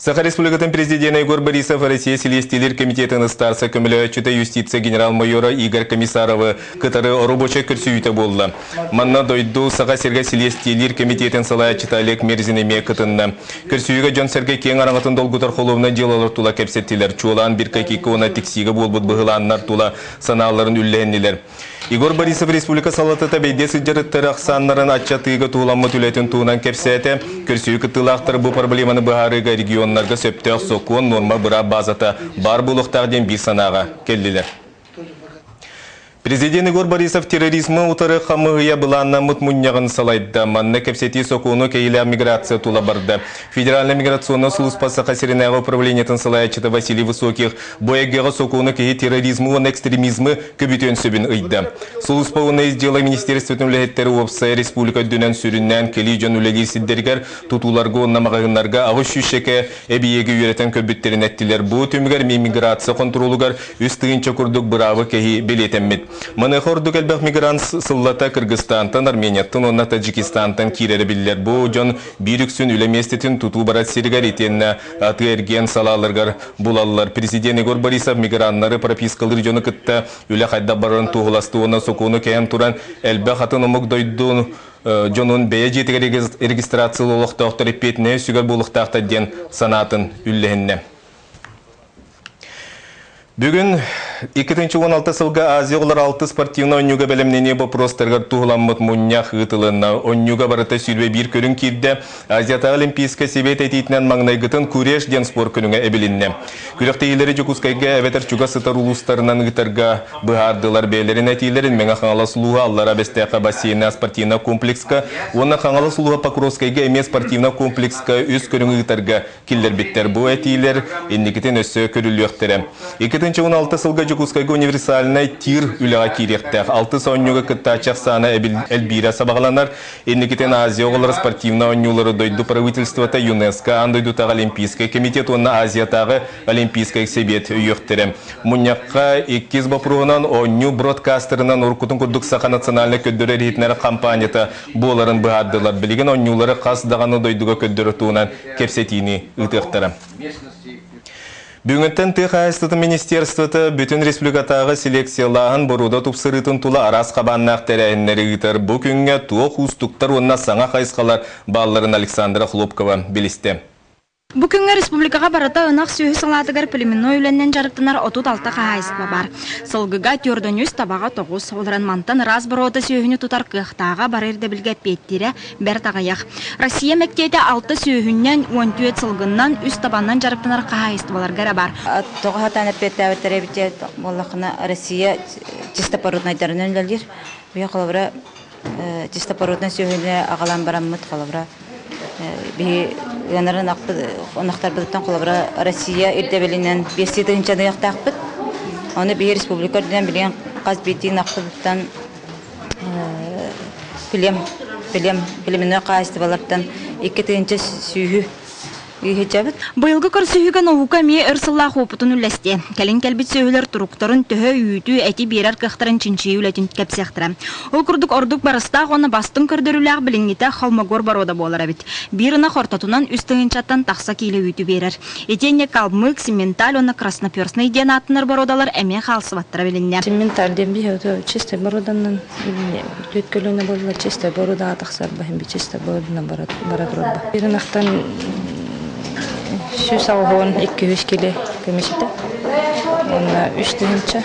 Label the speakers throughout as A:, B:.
A: Саха Республикатын президенэ Егор Борисов Россия Силиэстиилиир комитетын ыстаарса көмөлөһөөччүтэ юстиция генерал-майора Игорь Комиссаровы кытары оробуочай көрсүһүүтэ буолла. Манна дойду Саха сиргэ Силиэстиилиир комитетын салайааччыта Олег Мерзин эмиэ кытынна. Көрсүһүүгэ дьон-сэргэ киэҥ араҥатын долгутар холуобунай дьыалалар тула кэпсэттилэр. Чуолаан Биркайкика уонна Тиксиигэ буолбут быһылааннар тула санааларын үллэһиннилэр. Егор Борисов республика салалтата бэйдиэ сылдьар ыттары ахсааннарын аччатыыга туһуламмыт үлэтин туһунан кэпсээтэ. Көрсүһүү кыттыылаахтара бу проблеманы быһаарыыга регионнарга сөптөөх сокуон, нуорма, быраап базата баар буолуохтаах диэн биир санааҕа кэллилэр. Президент Егор Борисов терроризмы утары хамыыһыйа былааннаммыт мунньаҕын салайда. Манна кэпсэтии сокуону кэһиилээх миграция тула барда. Федеральнай миграционнай сулууспа Саха сиринээҕи управлениетын салайааччыта Василий Высоких Бу эйгэҕэ сокуону киһи терроризмы уонна экстремизмы көбүтүөн сөбүн ыйда. Сулууспа уонна ис дьыала министиэристибэтин үлэһиттэрэ уопсай республика үрдүнэн сүрүннээн кэлии дьон үлэлиир сирдэригэр, тутууларга уонна маҕаһыыннарга 800 эбийиэги үөрэтэн көрбүттэрин эттилэр. Бу түмүгэр миграция хонтуруолугар 3 тыһыынча курдук быраабы кэһии бэлиэтэммит. Маныаха ордук элбэх мигрант сыллата Кыргызстантан, Арменияттан уонна Таджикистантан киирэрэ биллэр. Бу дьон биир үксүн үлэ миэстэтин тутуу барар сиригэр итиэннэ атыы-эргиэн салааларыгар булаллар. Президент Егор Борисов миграннары пропискалыыр дьону кытта үлэ хайдах барарын туоһуласта уонна сокуону кэһэн туран элбэх атын омук дойду дьонун бэйэ дьиэтигэр регистрациялыы олохтоохтор эппиэтинэһи сүгэр буолуохтаахтар диэн санаатын үллэһиннэ. Бүгүн 2016 сылга Азия оҕолор алты спортивнай оонньууга бэлэмнэнии боппуруостарыгар туһуламмыт мунньах ыытылынна. Оонньууга барыта 21 көрүҥ киирдэ. Азиятааҕы Олимпийскай сэбиэт этиитинэн маҥнайгытын Куреш диэн спорт көрүҥэ эбилиннэ. Күрэхтэһиилэри Дьокуускайга эбэтэр чугас сытар улуустарынан ыытарга быһаардылар. Бэйэлэрин этиилэрин Мэҥэ Хаҥалас улууһа Аллараа Бэстээххэ бассейннаах спортивнай комплекска уонна Хаҥалас улууһа Покровскайга эмиэ спортивнай комплекска үс көрүҥү ыытарга киллэрбиттэр. Бу этиилэр инникитин өссө көрүллүөхтэрэ. 2016 сылга Дьокуускайга универсальнай тир үлэҕэ киириэхтээх. Алтыс оонньууга кыттааччы ахсаана элбиирэ сабаҕаланар. Инникитин Азия оҕолоро спортивнай оонньуулары дойду правительствота, ЮНЕСКО, аан дойдутааҕы Олимпийскай комитет уонна Азиятааҕы Олимпийскай сэбиэт өйүөхтэрэ. Мунньахха иккис боппуруоһунан оонньуу бродкастерынан уруккутун курдук Саха национальнай көрдөрөр-иһитиннэрэр хампаанньата буоларын быһаардылар. Билигин оонньуулары хас даҕаны дойдуга көрдөрөр туһунан кэпсэтиини ыытыахтара. Бүгүҥҥүттэн тыа хаһаайыстыбатын министерствота бүтүн республикатааҕы селекциялааһын боруода тупсарыытын тула араас хабааннаах тэрээһиннэри ыытар. Бу күҥҥэ туох уустуктар уонна саҥа хайысхалар баалларын Александра Хлопкова билистэ.
B: Бу күҥҥэ республикаҕа барыта ынах сүөһү салаатыгар племенной үлэннэн дьарыктанар 36 хаһаайыстыба баар. Сылгыга 403, табаҕа 9. Олорон мантан ыраас боруода сүөһүнү тутар кыахтааҕа бары ирдэбилгэ эппиэттиирэ бэрт аҕыйах. Россия мэктиэтэ алта сүөһүннэн, 14 сылгыннан, үс табаннан дьарыктанар хаһаайыстыбаларга эрэ баар.
C: Тоҕо сатаан эппиэттээбэттэр эбит буоллаххына, Россия чистопороднайдарынан үлэлиир. Биһи холобура чистопороднай сүөһүнү аҕалан бараммыт холобура биһи ыанарын ынахтарбытыттан холобура Россия ирдэбилинэн биэстии тыһыынчаны ыйыахтаахпыт. Ону биһи республика үрдүнэн билигин хас биирдии ынахпытыттан плем плем племенной хаһаайыстыбалартан 2 тыһыынча сүүһү Ыыһычабыт.
B: Быйылгы көрсүһүүгэ наука эмиэ өр сыллаах уопутун үллэстиэ. Кэлин кэлбит сүөһүлэр туруктарын төһө үүтү, эти биэрэр кыахтарын чинчийии үлэтин кэпсиэхтэрэ. Ол курдук ордук барыстаах уонна бастыҥ көрдөрүүлээх билиҥҥитэ Холмогор боруода буолар эбит. Биир ынах ортотунан 3 тыһыынчаттан тахса киилэ үүтү биэрэр. Итиэннэ калмык, симменталь уонна красноперстный диэн ааттанар боруодалар эмиэ хаалсыбаттара билиннэ.
D: Симменталь диэн биһиэхэ чистай боруоданан түөрт көлүөнэ буолла чистай боруодаҕа тахсар баһын би чистай боруоданан бара турар. Биир ынахтан 182-300 кило көмүс этэ. Уонна 3 тыһыынча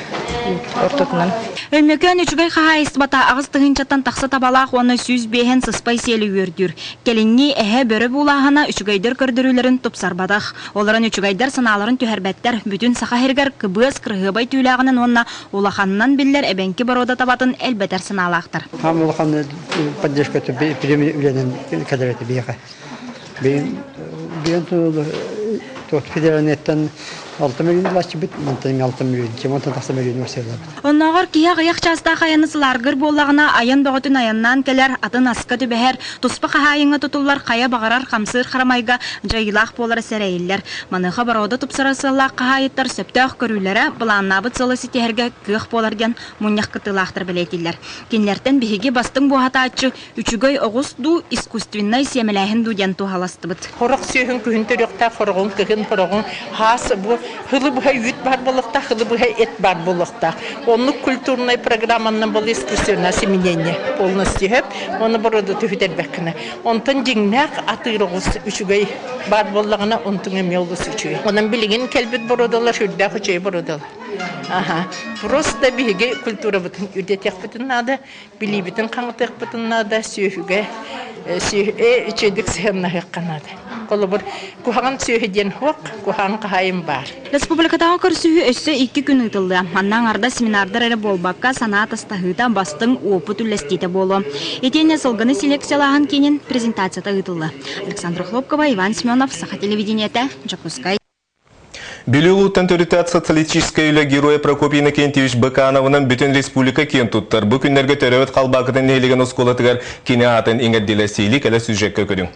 D: ортотунан.
B: Өймөкөөн үчүгэй хаһаайыстыбата 8 тыһыынчаттан тахса табалаах уонна 105-эн сыспай сиэли үөрдүүр. Кэлиҥҥи эһэ бөрө буулааһына үчүгэйдэр көрдөрүүлэрин тупсарбатах. Олорон үчүгэйдэр санааларын түһэрбэттэр. Бүтүн Саха сиригэр кыбыас кырыһыабай түүлээҕинэн уонна улаханынан биллэр эбэҥки боруода табатын элбэтэр санаалаахтар.
E: Хаам улахан поддержка үлэнэн кэлэр этэ биһиэхэ. Биһиэн федеральныйтан 6 миллион ылааччыбыт, мантан 6 миллион, чемонтан тахса миллион барсыаллабыт.
B: Оннооҕор киһи аҕыйах чаастаах айаны сылааргыр буоллаҕына, айан бөҕөтүн айаннаан кэлэр, атын аска түбэһэр, туспа хаһаайыҥҥа тутуллар хайа баҕарар хамсыыр харамайга дьайыылаах буолара сэрэйиллэр. Маныаха борода тупсарар сыаллаах хаһаайыттар сөптөөх көрүүлэрэ, былааннаабыт сыалы ситиһэргэ кыах буолар диэн мунньах кыттыылаахтар бэлиэтииллэр. Кинилэртэн биһиги бастыҥ буоһатааччы үчүгэй оҕус дуу, искусственнай сиэмэлээһин дуу диэн туһаластыбыт.
F: Хорох сүөһүн күһүн төрүөхтээх, хороҕун кыһын, хороҕун хаас бу хылы быһа үүт баар буолуохтаах, хылы быһа эт баар буолуохтаах. Оннук культурнай программанан был искусственное осеменение полностью сөп, оны бороду түһүтэрбэккинэ. Онтон дьиҥнээх атыыр оҕус үчүгэй баар буоллаҕына, онтуҥ эмиэ олус үчүгэй. Онон билигин кэлбит бородалар сүрдээх үчүгэй бородалар. Аха. Просто биһиги культурабытын үрдэтиэхпитин наада, билиибитин хаҥатыахпытын наада, сүөһүгэ үчүгэйдик сыһыаннаһыахха наада. Холобур, куһаҕан сүөһү диэн суох, куһаҕан хаһаайын баар.
B: Республикатааҕы көрсүһүү өссө икки күн ыытыллыа. Манна аҥардас семинардар эрэ буолбакка, санаа атастаһыыта, бастыҥ уопут үллэстиитэ буолуо. Итиэннэ сылгыны селекциялааһын киинин презентацията ыытыллыа. Александра Хлопкова, Иван Семенов, Саха телевидениетэ, Дьокуускай.
A: Бүлүү улууттан төрүттээх социалистическай үлэ геройа Прокопий Иннокентьевич Быкановынан бүтүн республика киэн туттар. Бу күннэргэ төрөөбүт Халбаакытын нэһилиэгин оскуолатыгар кини аатын иҥэрдилэр. Сиһилии кэлэ сюжекка көрүҥ.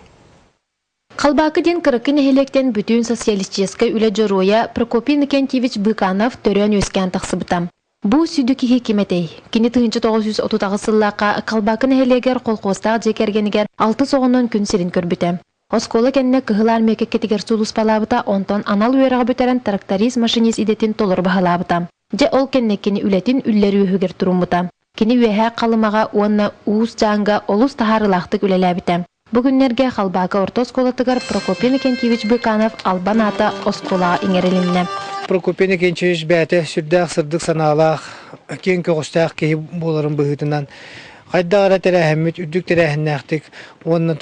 G: Халбаакы диэн кыракый нэһилиэктэн бүтүн социалистическай үлэ дьоруойа Прокопий Иннокентьевич Быканов төрөөн-үөскээн тахсыбыта. Бу сүдү киһи ким этэй? Кини 1938 сыллаахха Халбаакы нэһилиэгэр колхуостаах дьиэ кэргэнигэр алтыс оҕонон күн сирин көрбүтэ. Оскуола кэннэ Кыһыл Армия кэккэтигэр сулууспалаабыта, онтон анал үөрэҕи бүтэрэн тракторист-машинист идэтин толору баһылаабыта. Дьэ, ол кэннэ кини үлэтин үллэр үөһүгэр туруммута. Кини Үөһээ Халымаҕа уонна Уус Дьааҥга олус таһаарыылаахтык үлэлээбитэ. Бу күннэргэ Халбаакы орто оскуолатыгар Прокопий Иннокентьевич Быканов албан аата оскуолаҕа иҥэрилиннэ.
H: Прокопий Иннокентьевич бэйэтэ сүрдээх сырдык санаалаах, киэҥ көҕүстээх киһи буоларын быһыытынан хайдах эрэ тэрээһиммит үрдүк тэрээһиннээхтик уонна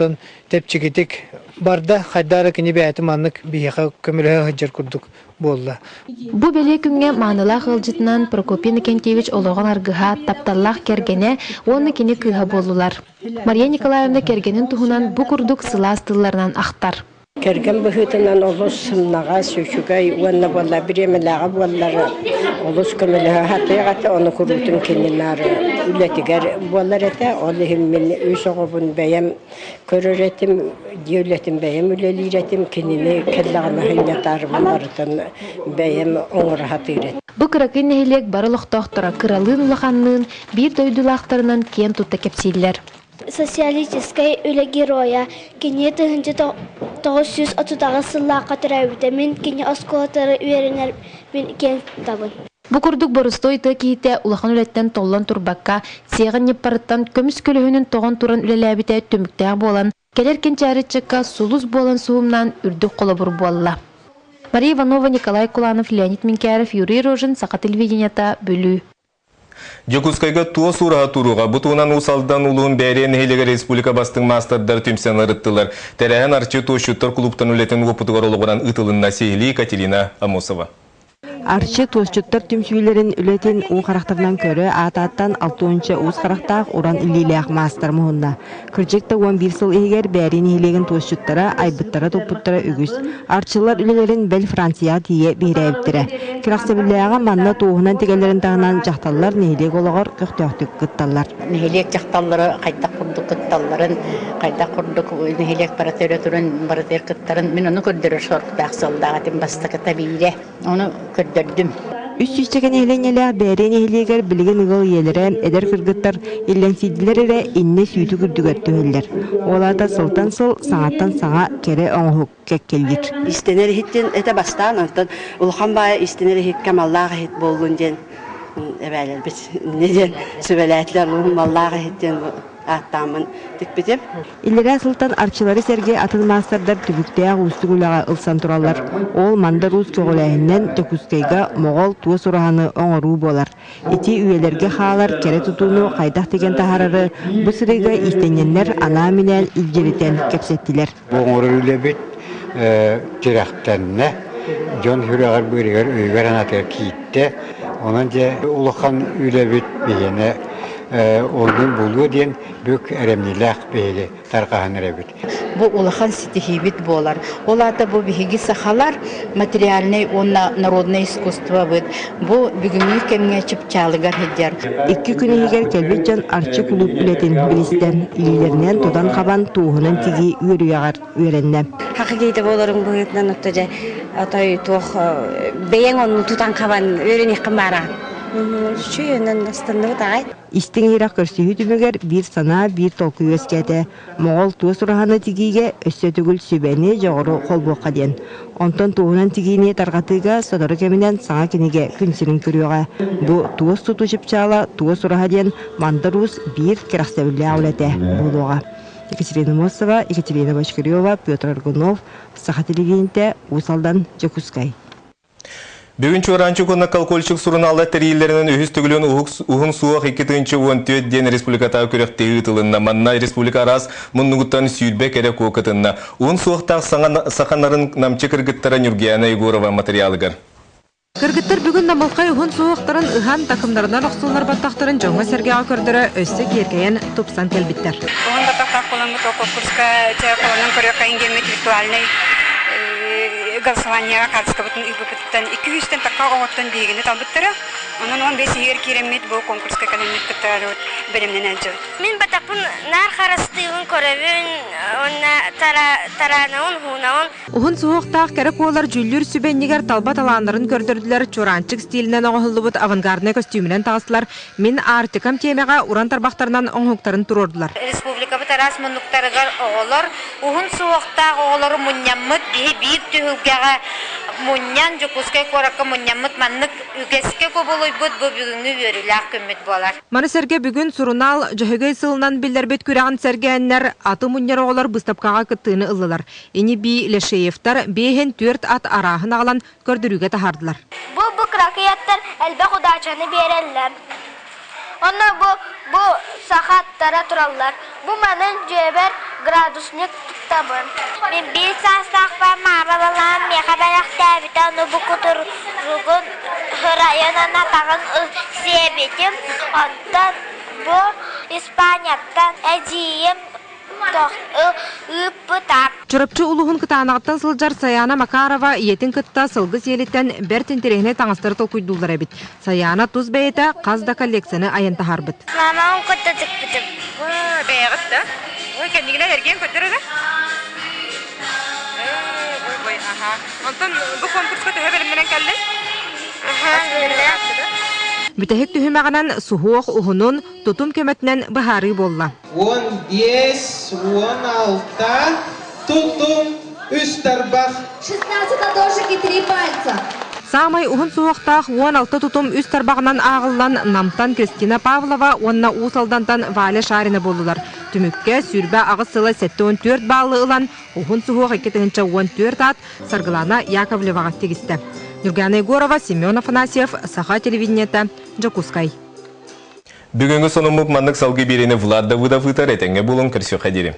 H: тэпчикитик барда, хайдах эрэ кини бэйэтэ маннык биһиэхэ көмөлөһө сылдьар курдук буолла.
G: Бу бэлиэ күҥҥэ маанылаах ыалдьытынан Прокопий Иннокентьевич олоҕун аргыһа, тапталлаах кэргэнэ уонна кини кыыһа буоллулар. Мария Николаевна кэргэнин туһунан бу курдук сылаас тылларынан ахтар.
I: Кэргэн быһыытынан олус сымнаҕас, үчүгэй уонна буолла бириэмэлээҕэ буоллар олус көмөлөһө сатыах этэ, ону куруутун кини наар үлэтигэр буолар этэ. Ол иһин мин үс оҕобун бэйэм көрөр этим, дьиэ үлэтин бэйэм үлэлиир этим, кинини кэллэҕинэ сынньатаарбын барытын бэйэм оҥоро сатыыр этим.
G: Бу кыракый нэһилиэк бары олохтоохторо кыралыын-улаханныын биир дойдулаахтарынан киэн тутта кэпсииллэр.
J: Социалистическай үлэ геройа, кини 1938 сыллаахха төрөөбүтэ. Мин кини оскуолатыгар үөрэнэрбин киэн туттабын.
G: Бу курдук боростуой тыа киһитэ улахан үлэттэн толлон турбакка, сиэҕин ньыппарыттан көмүс көлөһүнүн тоҕон туран үлэлээбитэ түмүктээх буолан, кэлэр кэнчээри ыччакка сулус буолан суһумнаан үрдүк холобур буолла. Мария Иванова, Николай Куланов, Леонид Минкяров, Юрий Рожин, Саха телевидениета, Бүлүү.
A: Дьокуускайга туос ураһа туруга бу туһунан Уус Алдан улууһун Бээрийэ нэһилиэгэр республика бастыҥ маастардар түмсэн ырыттылар. Тэрээһин Арчы туосчуттар кулууптан үлэтин уопутугар олоҕуран ыытылынна сиһилии Екатерина Амосова.
K: Арчы туосчуттар түмсүүлэрин үлэтин уу харахтарынан көрө аатааттан алтыонча уус харахтаах уран илиилээх маастар муһунна. Кырдьык да 11 сыл иһигэр Бээрий нэһилиэгин туосчуттара айбыттара-туппуттара үгүс. Арчылар үлэлэрин бэл Францияҕа тиийэ биһирээбиттэрэ. Кэрэхсэбиллээҕэ манна туоһунан тигэллэрин таһынан дьахталлар нэһилиэк олоҕор көхтөөхтүк кытталлар.
L: Нэһилиэк дьахталлара хайдах курдук кытталларын, хайдах курдук нэһилиэк барыта өрө туран барытыгар кыттарын мин ону көрдөрөр соруктаах сыаллаах этим бастакыта биирэ. Ону көрдөрдүм.
K: Үс сүүсчэкэ нэһилиэнньэлээх Бээрийэ нэһилиэгэр билигин ыал ийэлэрэ, эдэр кыргыттар иллэҥсийдилэр эрэ иннэ сүүтүк үрдүгэр түһэллэр. Ол аата сылтан сыл саҥаттан саҥа кэрэ оҥоһук кэккэлиир.
M: Истэнэр иһиттэн этэ бастаан, онтон улахан баайа истэнэр иһиккэ маллаах иһит буоллун диэн эбээлэрбит инньэ диэн сүбэлээтилэр, маллаах иһит диэн ааттааммын тикпитим.
K: Иллэрээ сылтан арчылары сэргэ атын маастардар түбүктээх уустук үлэҕэ ылсан тураллар. Ол Мандар Уус көҕүлээһининэн Дьокуускайга Моҕол туос ураһаны оҥоруу буолар. Ити үйэлэргэ хаалар кэрэ тутууну хайдах тигэн таһаарары бу сырыыга иистэнньэннэр анаан-минээн илдьиритэн кэпсэттилэр.
N: Бу оҥорор үлэбит тирэхтэннэ, дьон сүрэҕэр-быарыгар өйүгэр-санаатыгар киирдэ. Онон дьэ улахан үлэбит биһиэнэ. Оннун булуо диэн бүк эрэмньилээх биһиги тарҕаһан эрэбит.
O: Бу улахан ситиһиибит буолар. Ол аата бу биһиги сахалар материальнай уонна народнай искусствобыт бу бүгүҥҥү кэмҥэ чыпчаалыгар сылдьар.
K: Икки күн иһигэр кэлбит дьон Арчы кулууп үлэтин билистэ. Илиилэринэн тутан-хабан туоһунан тигии үөрүйэҕэр үөрэннэ.
P: Хакы киһитэ буоларым быһыытынан отто дьэ отой туох бэйэҥ онну тутан-хабан үөрэниэххин баара. Үчүгэй онон астынныбыт аҕай.
K: Истиҥ иһирэх көрсүһүү түмүгэр биир санаа, биир толкуй үөскээтэ. Моҕол туос ураһаны тигиигэ өссө төгүл сүбэни, дьоҕуру холбуохха диэн. Онтон туоһунан тигиини тарҕатыыга сотору кэминэн саҥа кинигэ күн сирин көрүөҕэ. Бу туос тутуу чыпчаала туос ураһа диэн Мандар Уус биир кэрэхсэбиллээх үлэтэ буолуоҕа. Екатерина Мосова, Екатерина Бочкарева, Петр Аргунов, Саха телевидениетэ, Уус Алдан, Дьокуускай.
A: Бүгүн Чуораанчык уонна Колокольчик сурунааллар тэрийиилэринэн үһүс төгүлүн уһун суох 2014 диэн республикатааҕы күрэхтэһии ыытылынна. Манна республика араас муннугуттан 20 кэрэ куо кытынна. Уһун суохтаах саҥа саха нарын намчы кыргыттара Ньургуяна Егорова материалыгар.
Q: Кыргыттар бүгүн намылхай уһун суһуохтарын ыһан, такымнарынан охсуллар баттахтарын дьоҥҥо-сэргэҕэ көрдөрө өссө киэркэйэн, тупсан кэлбиттэр.
R: Уһун баттахтаах буоламмыт ол конкурска холонон көрүөххэ иҥгэммит виртуальнай голосованиеҕа хаартыскабытын ыыппыппытыттан 200-тэн тахха оҕоттон биһигини талбыттара. Онон 15 иһигэр киирэммит бу конкурска кэлэммит кыттаары бэлэмнэнэн сылдьабыт.
S: Мин батахпын наар харастыыбын, көрөбүн уонна тараанабын, уһуунабын.
Q: Уһун суһуохтаах кэрэ куолар дьүүллүүр сүбэ иннигэр талба талааннарын көрдөрдүлэр, чуораанчык стилинэн оҥоһуллубут авангарднай көстүүмүнэн таҕыстылар, Мин Арктикам тиэмэҕэ уран тарбахтарынан оҥоһуктарын туруордулар.
T: Республикабыт араас муннуктарыгар оҕолор уһун суһуохтаах оҕолору мунньаммыт, биһи биир түһүлгэҕэ мунньан, Дьокуускай куоракка мунньаммыт маннык үгэскэ кубулуйбут бу бүгүҥҥү үөрүүлээх күммүт буолар.
Q: Маны сэргэ бүгүн сурунаал Дьөһөгөй сылынан биллэрбит күрэҕин сэргээннэр, аты мунньар оҕолор быыстапкаҕа кыттыыны ыллылар. Ини-бии Лешеевтар биэһин түөрт ат арааһын аҕалан көрдөрүүгэ таһаардылар.
S: Бу бу кыракый аттар элбэх удачаны биэрэллэр. Онно бу бу саха аттара тураллар. Бу манын дьүөбэр градусник туттабын.
J: Мин биир саастаахпар маама балаһан миэхэ бэлэхтээбитэ, ону бу кутуругун ырайынан атаҕын сиэбитим. Онтон бу Испанияттан эдьиийим ыыппыта.
Q: Чурапчы улууһун Кытаанаҕыттан сылдьар Сайаана Макарова ийэтин кытта сылгы сиэлиттэн бэрт интэриэһинэй таҥастары толкуйдууллар эбит. Сайаана тус бэйэтэ хас да коллекцияны айан таһаарбыт.
S: Мамаҕын кытта тыкпытым.
R: Бэйэҕит да? Ой, кэннигинэн эргиэн көрдөр эрэ. Ой, ой, аха. Онтон бу конкурска төһө бэлэмнэнэн кэллиҥ?
S: Аха,
Q: Бүтэһик түһүмэҕинэн суһуох уһунун тутум көмөтүнэн быһаарыы буолла.
U: 15, 16, тутум, үс тарбах.
V: 16 ладошек и три пальца.
Q: Саамай уһун суһуохтаах 16 тутум үс тарбаҕынан ааҕыллан Намтан Кристина Павлова уонна Уус Алдантан Валя Шарина буоллулар. Түмүккэ 28 сыла 74 баалы ылан, уһун суһуох 2014 аат Саргылана Яковлеваҕа тигистэ. Нюргана Егорова, Семен Афанасьев, Саха телевидениета, Дьокуускай.
A: Бүгүҥҥү сонуммут маннык салгыы биэриини Влад Давыдов ыытар этэҥҥэ буолуҥ көрсүөххэ диэри.